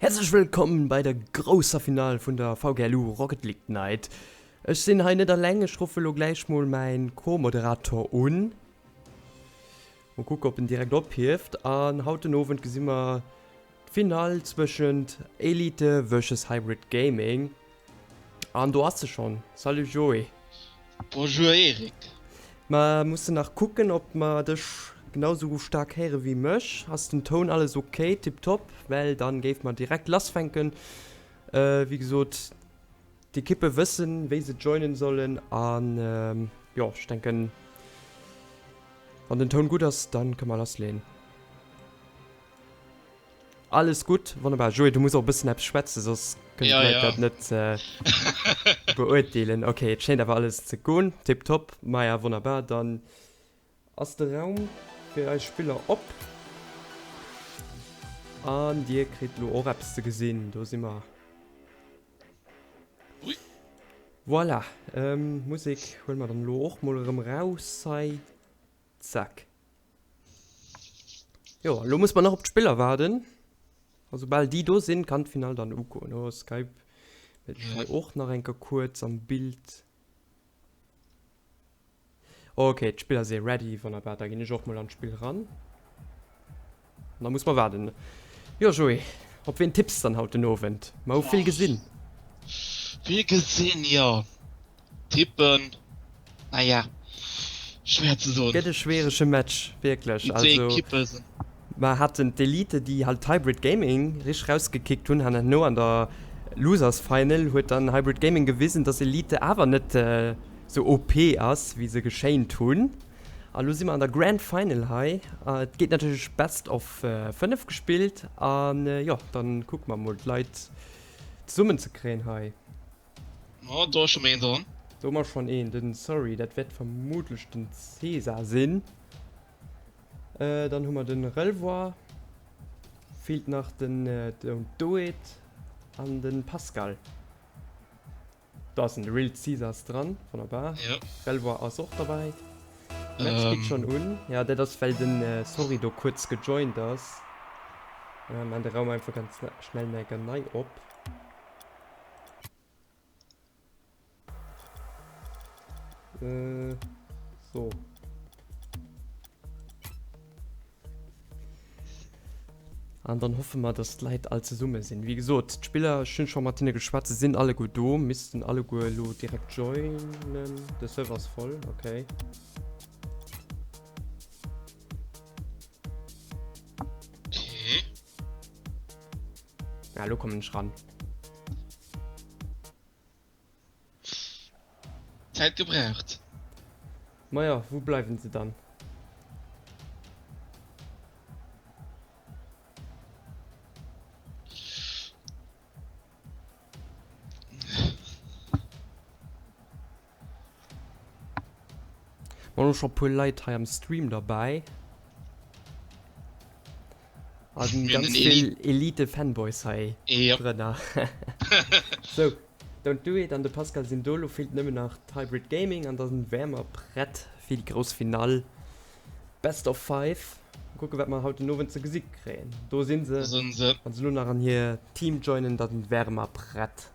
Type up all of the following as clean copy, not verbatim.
Häerzlech wëllkomm bei der grousser Finall vun der VGLU Rocket League Night. Ech sinn hei net alleng, ech ruffe lo gläich mol mäin Co-Moderator un. Mol kucke ob en direkt ophieft. An haut den Owend gesi mer d'Finall zwëschent Elite versus Hybrid Gaming. An do ass se schonn. Salut Joé. Bonjour Eric. Mer mussen nach kucken ob mer dech genau sou staark héiere wéi mech. Ass den Toun alles ok, tiptop? Well dann géife mer direkt lassfänken. Wéi gesot, d'Ekippe wëssen wéi se joinen sollen an jo ech denken wann den Toun gutt ass, dann kënne mer lassleeën. Alles gutt, wonnerbar. Joé, du muss och e bëssen eppes schwätzen, soss kënnen Ja, d'Leit ja. dat net beurteelen. Ok, et schéint awer alles ze goen. Tiptop. Maja, wonnerbar. Dann ass de Raum fir eis Spiller op. An dir kritt elo och eppes ze gesinn. Do si mer. Ui. Voilà. Musek huele mer dann elo och mol erëm raus hei. Zack. Jo, elo muss mer nach op d'Spiller waarden. A soubal déi do sinn, kann d'Finall dann ugoen. Oh, Skype meld ech hei och nach eng Kéier kuerz am Bild. Ok, d'Spiller si ready, wonnerbar. Da ginn ech och mol an d'Spill ran. An da muss mer waarden. Jo, Joé, op ween tipps dann haut den Owend? Mer hu vill gesinn. Vill gesinn, jo. Tippen, naja, schwéier ze soen. Gëtt e schwierege Match, wierklech. Déi zwee Also, Ekippe sinn. mer haten d'Elite, déi halt d'Hybrid Gaming richteg rausgekickt hunn. An herno an der Losers Final huet dann Hybrid Gaming gewisen, dass Elite awer net sou OP ass, wéi se geschéint hunn. A lo si mer an der Grand Final hei. Et geet natierlech Best of 5 gespillt. An jo, dann kucke mer mol d'Leit zesummen ze kréien hei. Oh, do ass scho mol een dran. Do hu mer schonn een, den Sorry, dat wäert vermutlech den Cesar sinn. Dann hu mer den Relvois. Feelt nach den Don't Do It an den Pascal. Do ass en, de Real Caesar ass dran, wonnerbar. Ja. Belvoir ass och derbäi. Match geet schonn un. Ja, dat ass well den Sorry do kuerz gejoint ass. Mir maan de Raum einfach ganz schnell enker nei op. So. An dann hoffe mer, dass d'Leit all zesumme sinn. Wéi gesot, d'Spiller, ech hunn scho mat hinne geschwat, se sinn alleguer do, missten alleguer elo direkt joinen. De Server ass voll, okay. Okay. Ja, elo kommen ech ran. Zäit gebraucht. Maja, wou bleiwen se dann? Mer hunn och scho puer Leit hei am Stream derbäi. A sinn ganz vill Elite Fanboys hei drënner. Sou, Don't Do It an de Pascal sinn do. Lo feelt nëmmen nach d'Hybrid Gaming an dann wäre mer prett fir déi grouss Finall. Best of 5. Mol kucken, wat mer haut den Owend ze gesi kréien. Do sinn se. Wann se lo nach an hir Team joinen, dann wäre mer prett.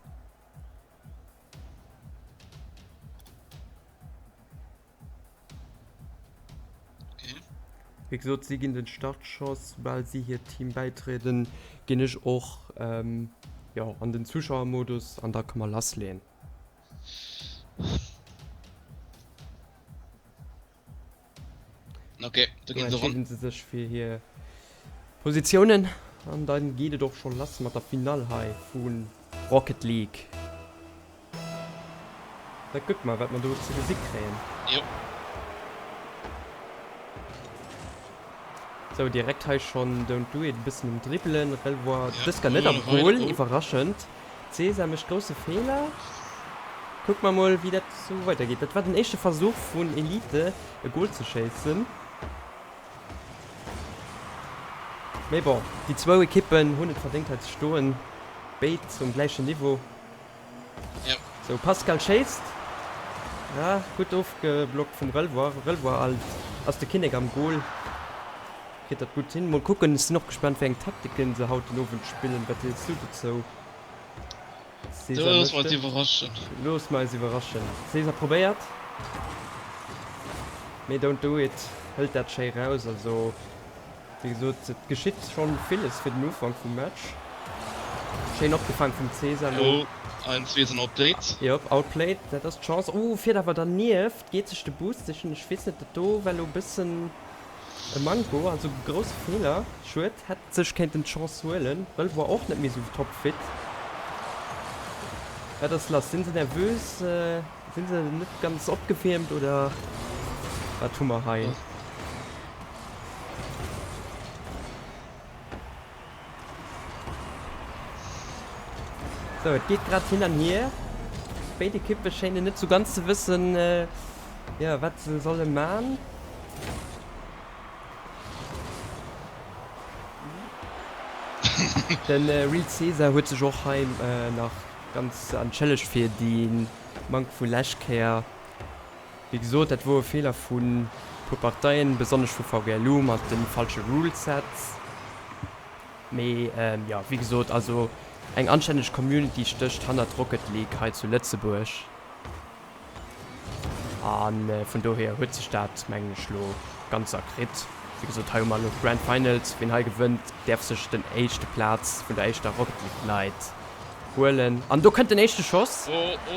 Wéi gesot, si ginn den Startschoss. Soubal si hiert Team bäitrieden, ginn ech och jo an den Zuschauermodus an da ka mer lassleeën. Okay, do Do ginn se ran. entscheeden se sech fir hir Positiounen an dann geet et och scho lass mat der Finall hei vu Rocket League. Da kucke mer wat mer do ze gesi kréien. Jo. Sou, direkt hei schonn Don't Do It e bëssen um Dribbelen. Relvoir Ja, dës gar net do am hu mer Goal, weider. iwwerraschend. Cesar mécht grousse Feeler. Kucke mer mol wéi dat sou weider geet. Dat war den éischte Versuch vun Elite e Goal ze schéissen. Mee bon, déi zwou Ekippen hunn et verdéngt hei ze stoen. Béid um gläichen Niveau. Ja. Sou, Pascal schéisst. Ja, gutt ofgeblockt vum Relvoir. Relvoir alt ass de Kinnek am Goal. Kritt dat gutt hin. Mol kucken, ech sinn och gespaant wéi eng Taktiken se haut den Owend spillen. Wat sees du dozou? Do Cesar loosse mer mécht eis et. iwwerraschen. Loosse mer eis iwwerraschen. Cesar probéiert, mee Don't Do It hëlt dat schéi raus. Also wéi gesot, et geschitt schonn villes fir den Ufank vum Match. Schéin opgefaang vum Cesar lo. Oh, ein zweeten Update. Jop, outplayed, dat ass d'Chance. Oh, fiert awer dernieft, geet sech de Boost sichen. Ech weess net, dat do war lo e bëssen E Manko, also grousse Feeler. Schued, hätt sech kéinten d'Chance huelen. Wëll wor och net méi sou topfit. Wat ass lass? Sinn se nervös? Sinn se net ganz opgewiermt oder wat hu mer hei? Sou, et geet grad hin an hier. Béid Ekippe schéinen net sou ganz ze wëssen, jo, wat se solle man. Den Real Cesar huet sech och hei nach ganz entschëllegt fir déi Mank vu Läschkéier. Wéi gesot, dat wor e Feeler vu puer Parteien, besonnesch vu VGLU mat de falsche Rulesets. Mee jo, wéi gesot, also eng anstänneg Community stécht hannert Rocket League hei zu Lëtzebuerg. A vun dohier huet sech dat, mengen ech, lo ganz erkritt. Wéi gesot, hei hu mer elo d'Grand Finals. Wien hei gewënnt, däerf sech den éischte Plaz vun der éischter Rocket League Night huelen. An do kënnt den éischte Schoss,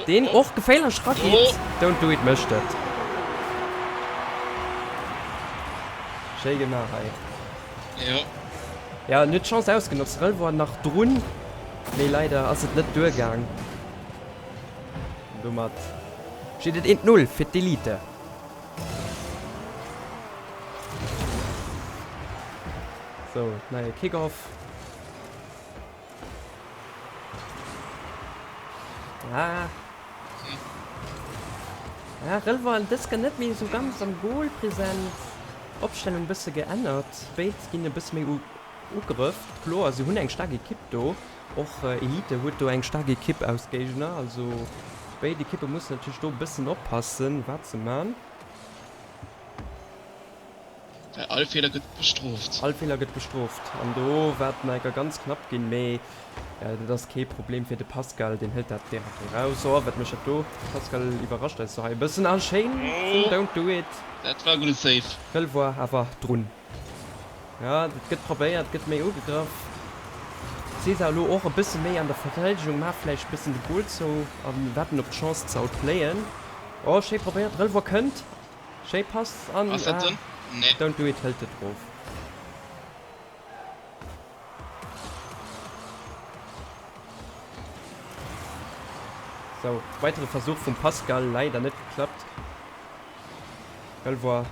deen och geféierlech erageet. Don't do it mécht et. Schéi gemaach hei. Jo, en huet d'Chance ausgenotzt. Rëll wor nach drun, mee leider ass et net duergaang. An domat steet et 1, 0 fir d'Elite. Sou, neie Kick-Off. Ah. Ah, Rëll war dës Kéier net méi esou ganz am Goal present. Opstellung bësse geännert. Béid ginn e bësse méi ugrëff. Kloer, se hunn eng staark Ekipp do. Och Elite huet do eng staark Ekipp aus Géigner. Also béid Ekippe mussen natierlech do e bëssen oppassen, wat se man. Well all Feeler gëtt bestrooft. All Feeler gëtt bestrooft. An do war et nach enker ganz knapp ginn, mee dat ass kee Problem fir de Pascal, deen hëlt dat direkt eraus. Oh, wat mécht dat do? Pascal iwwerrascht eis do hei e bëssen a schéin vum Don't Do It. Dat war e gudde Save. Rëll war awer drun. Jo, et gëtt probéiert, et gëtt méi ugegraff. Cesar elo och e bësse méi an der Verteidegung, maach vläicht e bëssen de Goal zou a waarden op d'Chance ze outplayen. Oh, schéi probéiert, Rëll war kënnt. Schéi Pass an Ass dat den? Nee. Don't do it hëlt et rof. Sou, weitere Versuch vum Pascal, leider net geklappt. Belvoir.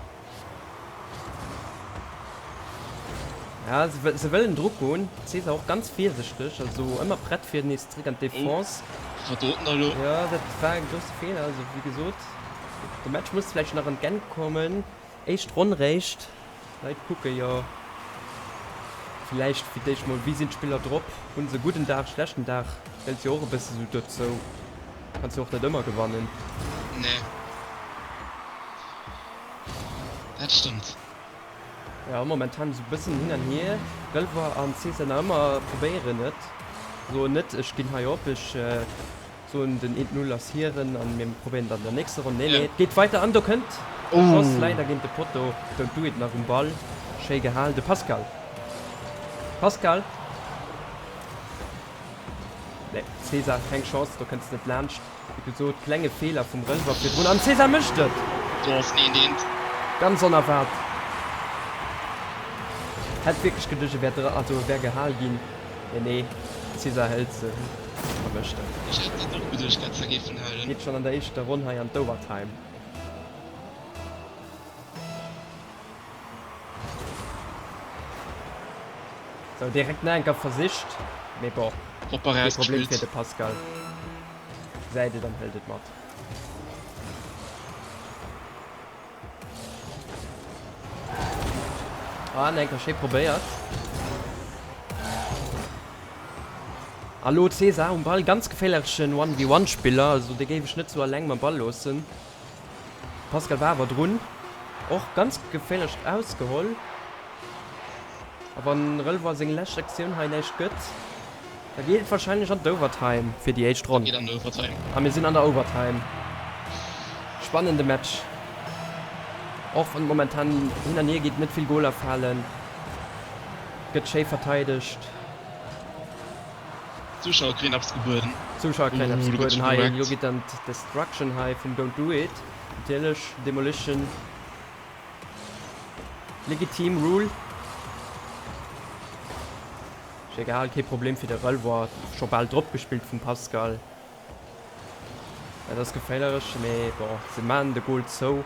Ja, se, se wëllen Druck goen. Cesar och ganz virsichteg, also ëmmer prett fir nees zréck an d'Defense. Oh, wat doten da lo? Ja, dat war e grousse Feeler, also wéi gesot. De Match muss vläicht nach an d'Enn kommen. Éischt Ronn réischt. D'Leit kucke jo villäicht fir d'éischt mol, wéi sinn d'Spiller drop, hunn se e gudden Dag, schlechten Dag, gëllt jo och e bësse sou dozou. Kanns jo och net ëmmer gewannen. Nee. Dat stëmmt. Jo, momentan esou bëssen hin an hier. Relvoir an Cesar nach ëmmer probéieren et. Soen net, ech ginn hei op, ech. Soen den eent Null ass hiren an mir probéieren et an der nächster Ronn. Nee nee et geet weiter an do kënnt de Schoss leider géint de Potto. Don't do it nach um Ball. Schéi gehal de Pascal. Pascal! Nee Cesar keng Chance, do kënns net laanscht. Wéi gesot klenge Feeler vum Relver virdrun an Cesar mécht et! Do ass en eent eent. Ganz onerwaart. Hätt wierklech geduecht e wär dra, also e wär gehal ginn. Mee nee Cesar hëlt se. Ech hätt dat och geduecht dat se géifen halen. Geet schon an der éischter Ronn hei an d'Overtime. Sou, direkt nach enker versicht, mee bon, Propper kee Problem rausgespillt. fir de Pascal. Gesäit et an hëlt et mat. Ah, nach enker schéi probéiert. A lo Cesar um Ball, ganz geféierlechen One v One Spiller, also dee géif ech net sou alleng mam Ball loossen. Pascal war awer drun, och ganz geféierlech ausgeholl. A wann Relvois seng lescht Aktioun hei näischt gëtt, da geet et wahrscheinlech an d'Overtime fir déi éischt Ronn. Geet an d'Overtime. A mir sinn an der Overtime. Spannende Match. Och wann et momentan hin an hier geet, net vill Goler falen, gëtt schéi verteidegt. D'Zuschauer kréien eppes gebueden. D'Zuschauer kréien eppes gebueden. Hei, elo geet dann d'Destruction hei vum Don't Do It. Natierlech, Demolition. Legitim Rule. Ist egal, kee Problem fir de Relvoir. Scho bal drop gespillt vum Pascal. Dat ass geféierlech, mee bon, se maan de Goal zou.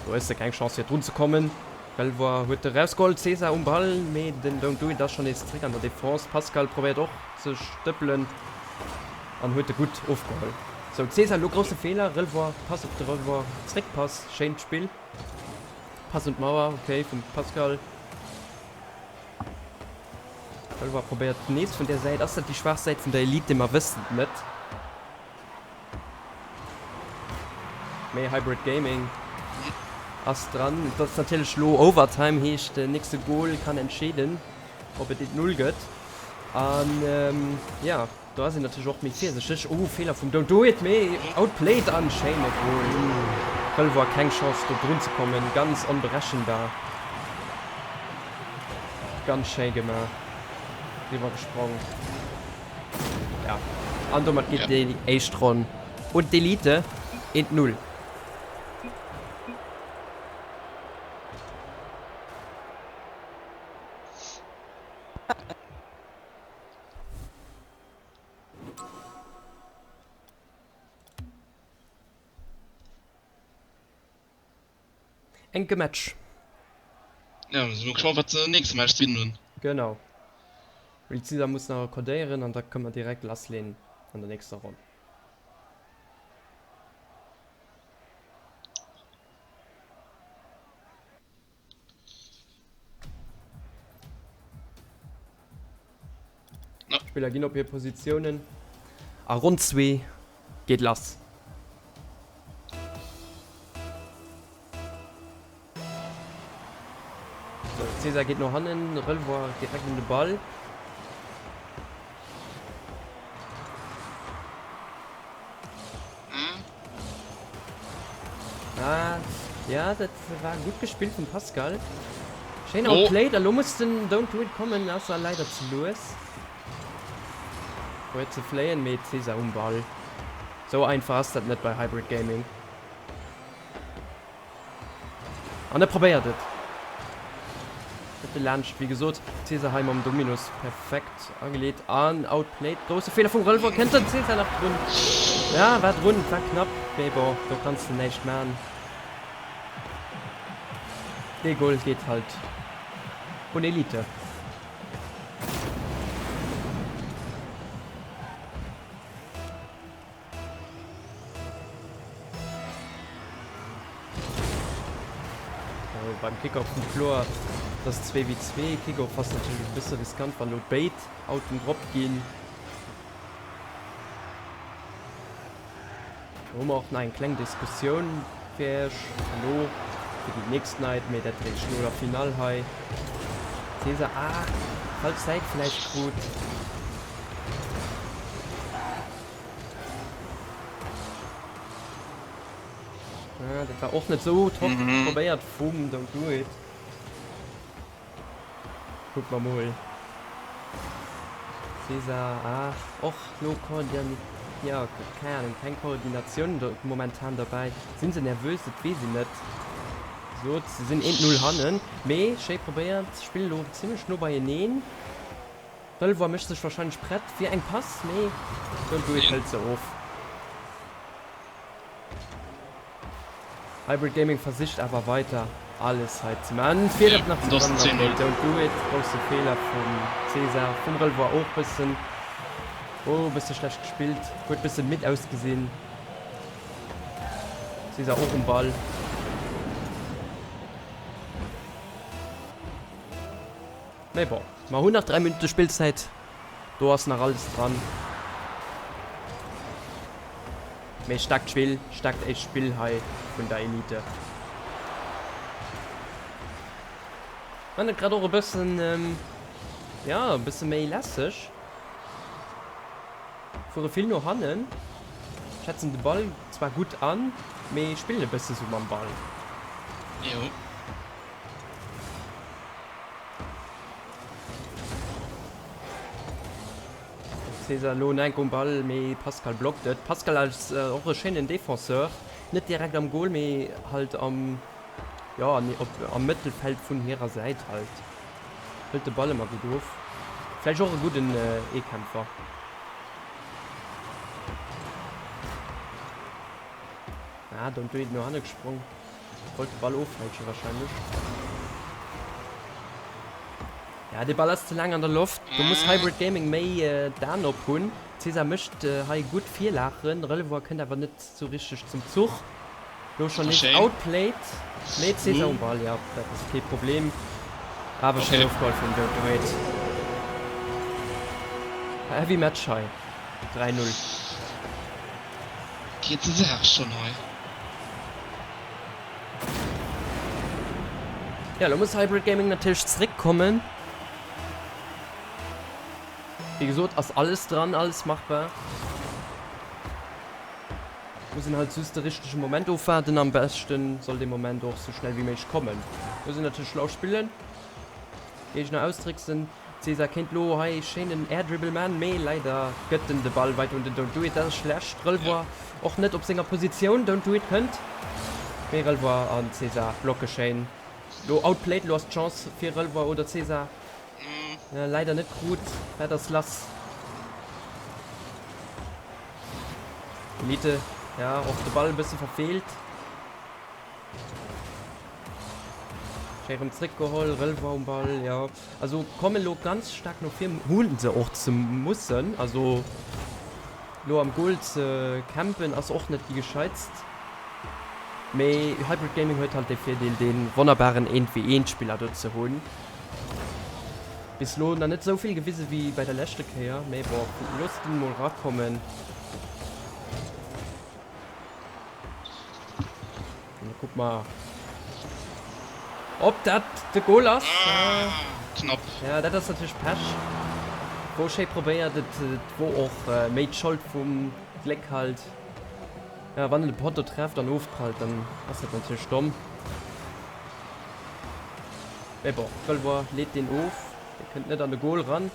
Do hues de keng Chance fir drun ze kommen. Relvoir huet de rausgeholl, Cesar um Ball, mee den Don't Do It ass schonn nees zréck an der Defense. Pascal probéiert och ze stëppelen an huet e gutt ofgeholl. Sou, Cesar elo grousse Feeler, Relvoir, Pass op de Relvoir, Zréckpass, schéint Spill, Pass un d'Mauer, ok vum Pascal. Relvoir probéiert nees vun där Säit, ass dat déi schwaach Säit vun der Elite, mer wëssen et net. Mee Hybrid Gaming ass dran. Et ass natierlech elo Overtime, heescht den nächste Goal kann entscheeden, ob et 1, 0 gëtt. An jo, do ass een natierlech och méi virsichteg. Oh, Feeler vum Don't Do It, mee outplayed an schéine Goal. Relvoir keng Chance do drun ze kommen, ganz onberechenbar. Ganz schéi gemaach, driwwer gesprong. Ja, an domat geet déi éischt Ronn un d'Elite, 1, 0. Enke Match. Ja, sinn mer gespannt wat se nächste Match ze bidden hunn. Genau. Well d'Sisa muss nach accordéieren an da kënne mer direkt lassleen an der nächster Ronn. D'Spiller ginn op hir Positiounen a Ronn 2 geet lass. Sou, Cesar geet no hannen, Relvoir direkt un de Ball. Ah, ja, dat war gutt gespillt vum Pascal. Schéin outplayed, a lo muss den Don't Do It kommen, ass a leider ze lues. Probéiert ze fléien, mee Cesar um Ball. Sou einfach ass dat net bei Hybrid Gaming. An e probéiert et. Net laanscht, wéi gesot. Cesar hei mam Dominus perfekt ageleet an outplayed. Grousse Feeler vum Relvor. Kënnt den Cesar nach drun? Ja, war drun, war knapp. Mee bon, do kanns de näischt man. Dee Goal geet halt un Elite. Beim Kickoff vum kloer dass 2 wéi 2. Kickoff ass natierlech e bësse riskant wann elo béid Autoen drop ginn. Do hu mer och nach eng kleng Diskussioun fir iech elo fir déi nächst Night, mee dat réischt no der Finall hei. Cesar, ah, falsch Säit vläicht krut. Ah, dat war och net sou top probéiert vum Don't Do It. Kuck mer mol. Cesar, ah, och no Koordin, ja, keng Ahnung, keng Koordinatioun do momentan derbäi. Sinn se nervös? Dat weess een net. Sot, se sinn 1-0 hannen, mee schéi probéiert, spillen elo zimlech no beieneen. Belvoir mécht sech wahrscheinlech prett fir eng Pass, mee Don't Do It hëlt se of. Hybrid Gaming versicht awer weider alles hei ze man, fir et nach ze gewannen. Mee Don't Do It, grousse Feeler vum Cesar, vum Relvoir och bëssen, oh bësse schlecht gespillt, huet bësse midd ausgesinn. Cesar och um Ball. Mee bon, mer hunn nach 3 Minutte Spillzäit, do ass nach alles dran. Mee staarkt Spill, staarkt éischt Spill hei vun der Elite. Man et grad och e bëssen, jo, e bësse méi lässeg. Fuere vill no hannen, schätzen de Ball zwar gutt an, mee spillen e bësse sou mam Ball. Jo. Cesar elo enk um Ball, mee Pascal blockt et. Pascal ass och e schéinen Defenseur, net direkt am Goal, mee halt am, jo, am Mëttelfeld vun hirer Säit halt. Hëlt de Ball ëmmer gutt of. Vläicht och e gudden Eekämpfer. Ah, Don't Do It no hanne gesprong. Wollt de Ball offälschen wahrscheinlech. Ja, de Ball ass ze laang an der Loft. Do muss Hybrid Gaming méi d'Aen op hunn. Cesar mécht hei gutt Virlagen. Relevois kënnt awer net sou richteg zum Zuch. Lo schon nees outplayed. Mee Cesar um Ball, ja, dat ass kee Problem. Awer schéin ofgeholl vum Don't Do It. Heavy Match hei. 3, 0. Geet zur Saach schon hei. Ja, lo muss Hybrid Gaming natierlech zréck kommen. Wéi gesot ass alles dran, alles machbar. Muss een halt just de richtege Moment ofwaarden. Am beschten soll dee Moment och sou schnell wéi méiglech kommen. Muss een natierlech schlau spillen, Géigner austricksen. Cesar kéint lo hei schéin en Air Dribble man, mee leider gëtt en de Ball weider un den Don't Do It. Dat ass schlecht. Relvoir och net op senger Positioun. Don't Do It kënnt, mee Relvoir an Cesar blocke schéin. Lo outplayed, lo ass d'Chance fir Relvoir oder Cesar. Leider net krut. Dat ass lass. Elite, ja, och de Ball e bësse verfeelt. Schéi rëm zréckgeholl, Relvoir um Ball, jo. Also kommen elo ganz staark no vir, hunn se och ze mussen. Also lo am Goal ze campen ass och net déi gescheitst. Mee Hybrid Gaming huet halt dee Virdeel dee wonnerbaren eent wéi eent Spiller do ze hunn. Bis lo nach net esou vill gewise wéi bei der leschte Kéier, mee bon, loosst en mol rakommen. Kuck mar ob dat de Goal ass. Ah, knapp. Ja, dat ass natierlech Pech. Wor schéi probéiert, et wor och méi d'Schold vum Gléck halt. Ja, wann en de Potto trefft an ofprallt, dann ass dat natierlech domm. Mee bon, Relevois leet deen of, dee kënnt net an de Goal ran.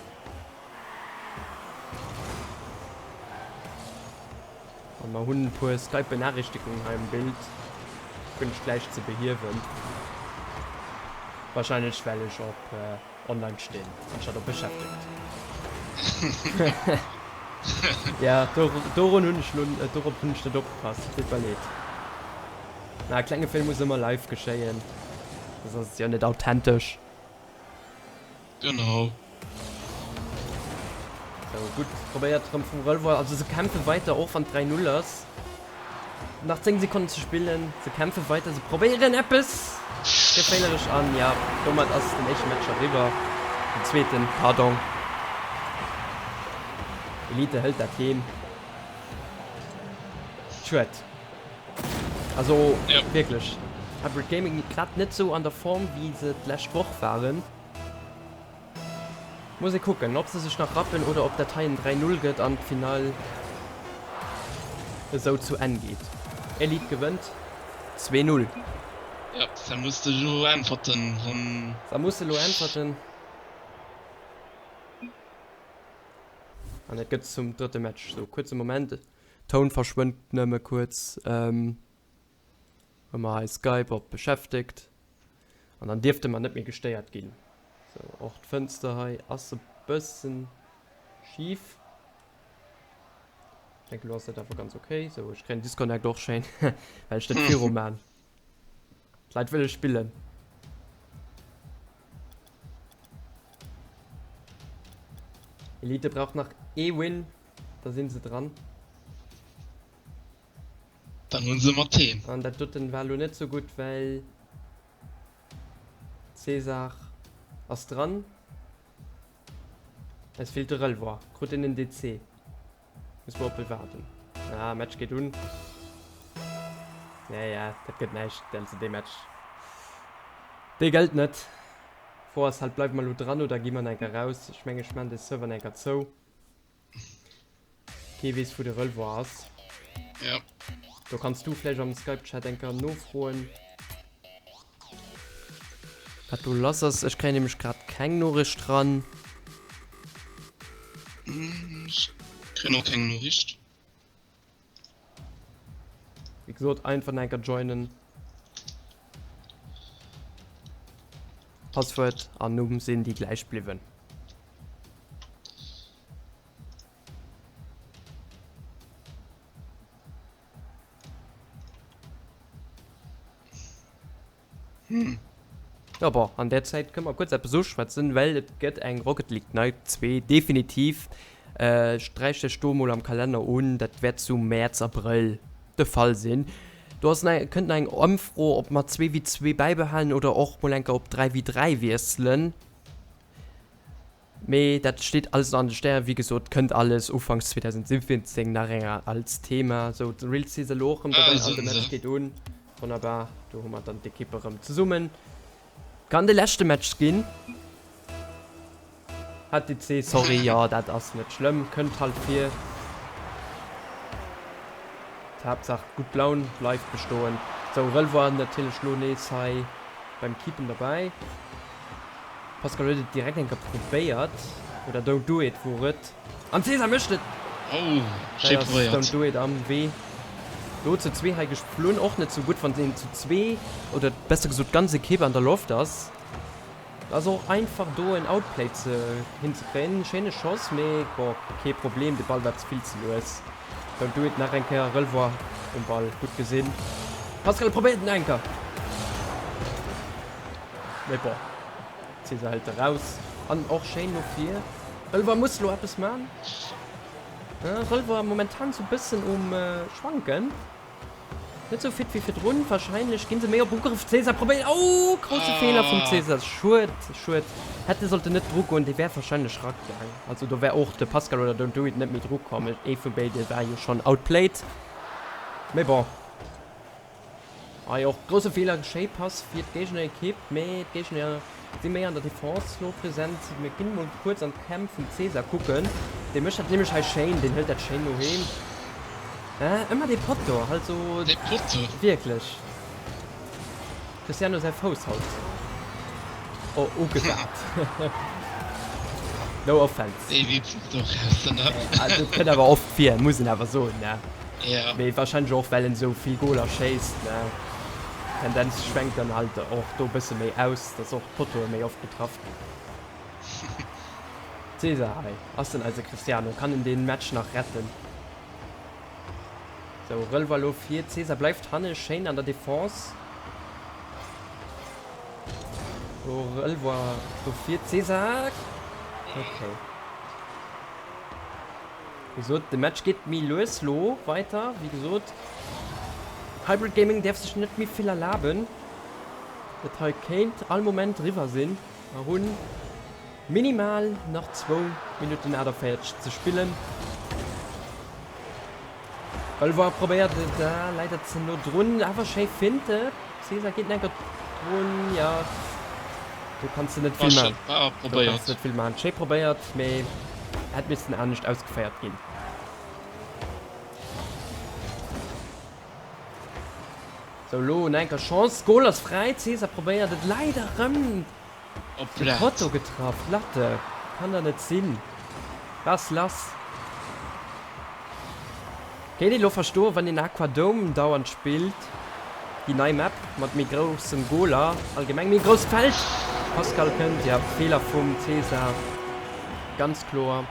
An mer hunn e puer Skype-Benachrichtigungen hei um Bild. Kucken ech gläich ze behiewen. Wahrscheinlech well ech op online stinn anstatt op beschäftegt. Ja, dorun hunn ech lo, dorop hunn ech net opgepasst. Deet mer leed. Na, e klenge Feeler muss ëmmer live geschéien, soss ass et jo net authentesch. Genau. Sou, gutt probéiert rëm vum Relvoir. Also se kämpfe weiter, och wann et 3, 0 ass. Nach 10 Sekonnen ze spillen. Se kämpfe weiter, se probéieren eppes geféierlech an ja, domat ass den éischte Match eriwwer. Den zweeten, pardon. Elite hëlt dat heem. Schued. Also wierklech, Hybrid Gaming grad net sou an der Form wéi se d'lescht Woch waren. Muss ee kucken ob se sech nach rappen oder ob dat hei en 3, 0 gëtt an d'Finall esou zu Enn geet. Elite gewënnt 2, 0. Jo, da muss de elo äntwerten. Da muss elo äntwerten. An et gëtt zum drëtte Match. Sou, kuerze Moment, Toun verschwënnt nëmme kuerz. Hu mer hei Skype op beschäftegt an dann dierfte mer net méi gestéiert ginn. Sou, och d'Fënster hei ass e bëssen schif. Ech denken, elo ass dat awer ganz ok. Sou, ech kréien Disconnect och schéin, well ech net viru man. D'Leit wëlle spillen. Elite braucht nach ee Win, da sinn se dran. Dann hunn se mat heem. An dat doten war lo net sou gutt, well Cesar ass dran. Es feelt de Relvoir. Krut en en DC. Muss mer op e waarden. Ah, Match geet un. Ja, ja, dat gëtt näischt, also dee Match. Dee gëllt net. D'Fro ass halt, bleiwe mer elo dran oder gi mer nach eng Kéier raus? Ech mengen, ech maachen de Server nach eng Kéier zou. Kee weess wou de Relevois ass. Ja. Do kanns du vläicht am Skype-Chat eng Kéier nofroen, wat do lass ass. Ech kréien nämlech grad keng Noriicht ran. Ech kréien och keng Noriicht. Wéi gesot, einfach nach eng Kéier joinen. Passwuert an Numm sinn déi gläich bliwwen. Hm. Jo bon, an där Zäit kënne mer kuerz eppes uschwätzen, well et gëtt eng Rocket League Night 2, definitiv. Sträicht iech do mol am Kalenner un, dat wäert sou Mäerz, Abrëll de Fall sinn. Do ass nach, kënnt nach eng Ëmfro, ob mer 2 wi 2 bäibehalen oder och mol enker op 3 wi 3 wiesselen. Mee dat steet alles nach an de Stären. Wéi gesot, kënnt alles Ufanks 2017 nach eng als Thema. Sou, de Real Sis elo och erëm dobäi an de Match geet un. Wonnerbar, do hu mer dann d'Ekipp erëm zesummen. Kann de leschte Match ginn. HTC, sorry, jo dat ass net schlëmm, kënnt halt vir. D'Haaptsaach gutt Laun bleift bestoen. Sou, Relvois natierlech lo nees hei beim Keepen derbäi. Pascal huet et direkt eng Kéier probéiert, oder Don't Do It wor et, an Cesar mécht et! Oh, schéi Hei ass probéiert. Don't Do It am Wee. Do zu zwee hei geflunn, och net sou gutt wann een zu zwee, oder besser gesot d'ganz Ekipp an der Loft ass. Ass och einfach do en Outplay ze hinzekréien. Schéine Schoss, mee bon, kee Problem, de Ball war ze vill ze lues. Don't Do It nach eng Kéier, Relevoy um Ball, gutt gesinn. Pascal probéiert en Enker. Mee bon, Cesar hëlt e raus an och schéin no vir. Relvoa muss lo eppes man. Relvoa momentan sou bëssen um schwanken. Net sou fit wéi virdrun. Wahrscheinlech ginn se méi op Ugrëff. Cesar probéiert, oh grousse Feeler vum Cesar. Schued, schued. Hätt e sollten net dru goen, dee wär wahrscheinlech ragaang. Also do wär och de Pascal oder Don't Do It net méi dru komm. Ee vu béide war jo schonn outplayed. Mee bon. Hei och grousse Feeler, schéi Pass fir d'Géignerekipp, mee d'Géigner si méi an der Defense lo present. Mir ginn mol kuerz an d'Camp vum Cesar kucken, dee mécht dat nämlech hei schéin, deen hëlt dat schéin no heem. Ëmmer dee Potto, also Dee Potto! wierklech, Cristiano säi Fouss haut ugesat, no offense. Dee Witz muss och raus, ne? Dat kënnt awer oft vir, muss een awer soen, ne? Ja. Mee wahrscheinlech och well en esou vill Goler schéisst, ne? D'Tendenz schwenkt dann halt och do bësse méi aus, dass och d'Pottoe méi oft getraff ginn. Cesar, hei ass den eise Cristiano, kann en deen Match nach retten? Sou, Relva lo vir, Cesar bleift hanne, schéin an der Defense. Do Relva do vir, Cesar, okay. Wéi gesot, de Match geet méi lues lo weiter. Wéi gesot, Hybrid Gaming däerf sech net méi vill erlaben. Dat hei kéint all Moment eriwwer sinn. Mer hunn minimal nach zwou Minutten 48 ze spillen. Belvoir probéiert et, leider ze no drun, awer schéi Finte. Cesar geet enker drun, jo do kanns de net vill man. Do kanns de net vill man. Schéi probéiert, mee hätt missten anescht ausgeféiert ginn. Sou lo no enker Chance, Goal ass fräi, Cesar probéiert et leider rëm. Op De d'Lat. Potto getraff, Latte, kann da net sinn, was lass? Kéint een lo verstoen wann een Aquadome dauernd spillt, déi nei Map mat méi groussen Goaler, allgemeng méi grousst Feld. Pascal kënnt, ja Feeler vum Cesar, ganz kloer,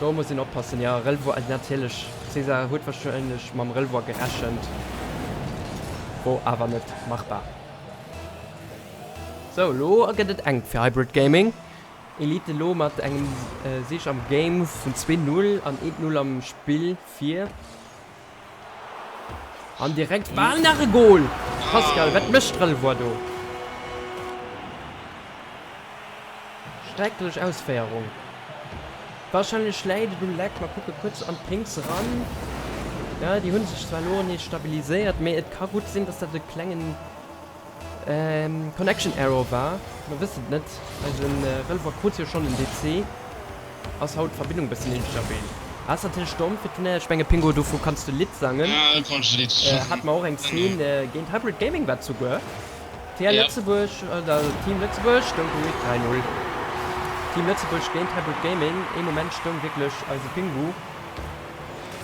do muss een oppassen, ja Relvois natierlech, Cesar huet wahrscheinlech mam Relvois gerechent, wor awer net machbar. Sou, elo gëtt et enk fir Hybrid Gaming. Elite elo mat engem Sig am Game vun 2, 0 an 1, 0 am Spill vir. An direkt bal nach e Gol! Pascal, wat mécht Relvois do? Schrecklech Ausféierung. Warscheinlech läit et um Leck. Mer kucke kuerz an d'Pinks eran. Jo, déi hu sech zwar elo nees stabiliséiert, mee et ka gutt sinn, dass dat e klengen Connection Error war. Mer wëssen et net. Eisen Relvois krut jo schonn en DC. Ass haut d'Verbindung bëssen instabil. Ass natierlech domm fir d'Turnéier. Ech menge Pingo, dovu kanns de Lidd sangen. Hat mer och eng Zeen géint Hybrid Gaming war et souguer. TL Lëtzebuerg oder Team Lëtzebuerg stoung do 3, 0. Team Lëtzebuerg géint Hybrid Gaming. Ee Moment stoung wierklech eise Pingu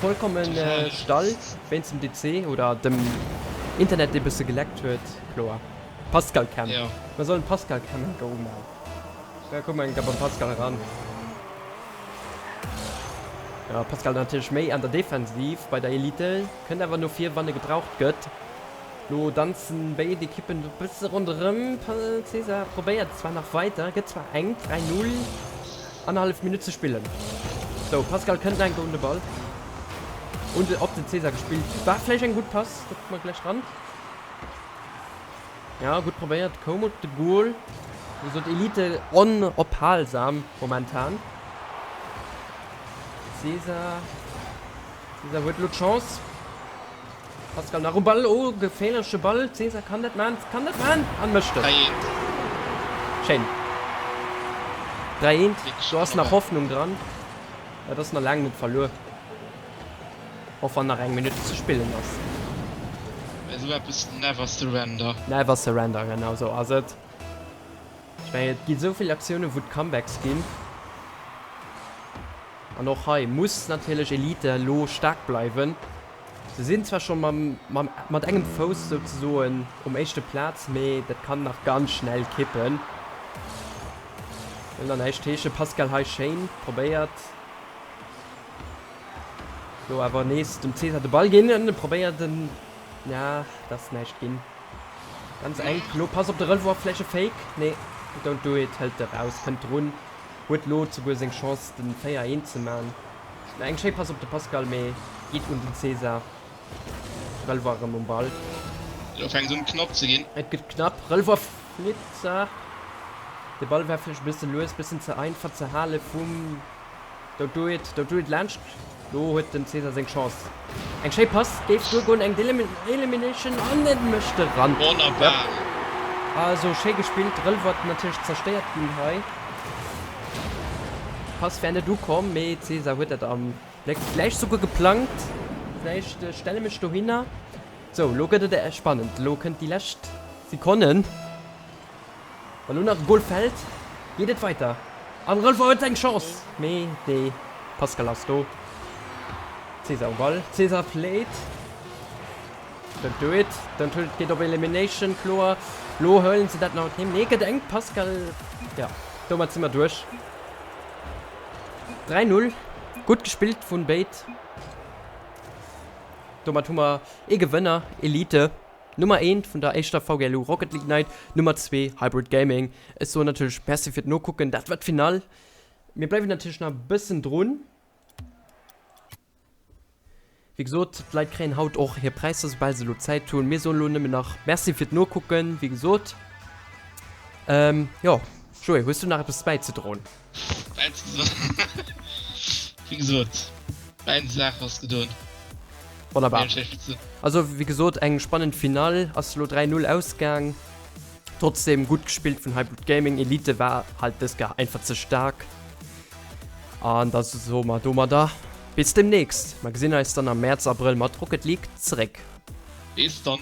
vollkommen stall wéinst dem DC oder dem Internet dee bësse geleckt huet. Kloer. Pascal Cam. Mer sollen Pascal Cam enker umaan. Da kucke mer enker beim Pascal eran. Jo, Pascal natierlech méi an der Defensiv bei der Elite, kënnt awer no vir wann e gebraucht gëtt. Lo danzen béid Ekippen e bësse ronderëm. Cesar probéiert zwar nach weider, gëtt zwar enk, 3, 0, annerhallef Minutt ze spillen. Sou, Pascal kënnt nach enker un de Ball, un de, op den Cesar gespillt, war vläicht eng gutt Pass, do kucke mer gläich ran. Ja, gutt probéiert, koum op de Goal. Wéi gesot, Elite onophalsam momentan. Cesar, Cesar huet elo d'Chance. Pascal nach um Ball, oh, geféierleche Ball. Cesar kann dat man, kann dat man an mécht et. 3-1. Schéin. 3-1, do ass nach Hoffnung dran. Et ass nach laang net verluer. Och wann nach eng Minutt ze spillen ass. Esou eppes, never surrender. Never surrender, genau esou ass et. Ech mengen, et gi esou vill Aktiounen, wou et Comebacks ginn. An och hei muss natierlech Elite elo staark bleiwen. Se sinn zwar scho mam, mam, mat engem Fouss souzesoen um éischte Plaz, mee dat kann nach ganz schnell kippen. Wëll nach näischt heeschen. Pascal hei schéin probéiert. Lo awer nees dem Cesar de Ball ginn. En probéiert en. Ja, dat ass näischt ginn. Ganz enk. Lo pass op de Relvoir, vläicht e Fake? Nee, don't do it, hëlt e raus, kënnt drun. Huet lo souguer seng Chance den 4, 1 ze man. Eng schéi Pass op de Pascal, mee geet un den Cesar. Relvoir erëm um Ball. Lo fänkt et un knapp ze ginn. Et gëtt knapp. Relvoir flitt. De Ball war vläicht e bësse lues, bëssen ze einfach ze hale vum. Don't do it, don't do it laanscht. Lo huet den Cesar seng Chance. Eng schéi Pass géif duergoen, eng Elimination an et mécht e ran. Wonnerbar! Also schéi gespillt, Relwert natierlech zerstéiert ginn hei. D'Pass wär net ukomm, mee Cesar huet dat am Bléck. Vläicht souguer geplangt, vläicht stelle mech dohinner. Sou, lo gëtt et spannend, lo kënnt déi lescht Sekonnen. Wann lo nach e Gol fällt, geet et weiter an Relvaux huet eng Chance, mee de Pascal ass do. Cesar um Ball, Cesar playt, don't do it, don't do it, geet op Elimination, kloer. Lo huelen se dat nach op heem, nee gëtt enk, Pascal, jo domat si mer duerch. 3, 0, gutt gespillt vun béid. Domat hu mer ee Gewënner, Elite. Nummer eent vun der éischter VGLU Rocket League Night, Nummer zwee Hybrid Gaming. Ech soen natierlech Merci fir d'Nokucken. Dat war d'Finall. Mir bleiwen natierlech nach e bëssen drun. Wéi gesot, d'Leit kréien haut och hir Präisser, soubal se elo Zäit hunn. Mir soen elo nëmmen nach Merci fir d'Nokucken, wéi gesot. Jo, Joé, hues du nach eppes bäizedroen? Bäizedroen? Wéi gesot, mäin Saach ass gedoen. Wonnerbar. Also wéi gesot eng spannend Finall, ass elo 3, 0 ausgaang. Trotzdem gutt gespillt vun Hybrid Gaming. Elite war halt dës Kéier einfach ze staark. An da soe mer domadder bis demnächst. Mer gesinn eis dann am Mäerz, Abrëll mat Rocket League zeréck. Bis dann.